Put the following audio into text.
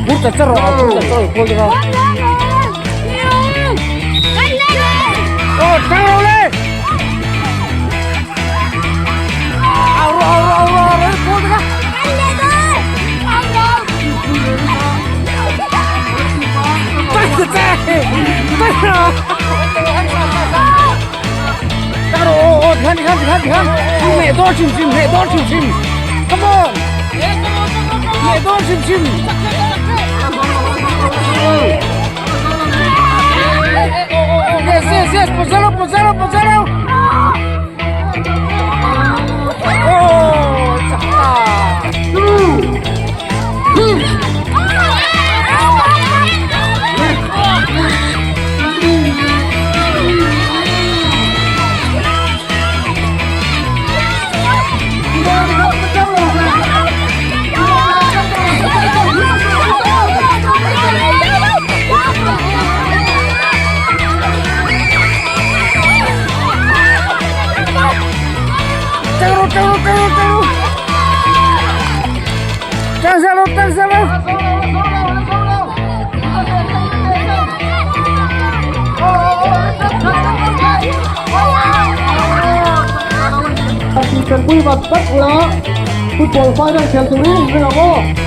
Phur ta char rawh, phur ta char rawh, kual deuh a. Oh, tang rawh le! Au rawh, au rawh, au rawh, au rawh, kual deuh a. Tang ta che! Tang rawh! Tang rawh, oh, oh, tikhan, tikhan, tikhan, tikhan. Meh dawn hrim hrim, meh dawn hrim hrim. Come on! Meh dawn hrim hrim. Yes, yes, yes, pozalo, pozalo, pozalo. Oh, chakta. Tang rawh, tang rawh, tang rawh, tang rawh. Tang zel rawh, tang zel rawh. Tanpui vat vat ula, football final khel turin ring ang aw.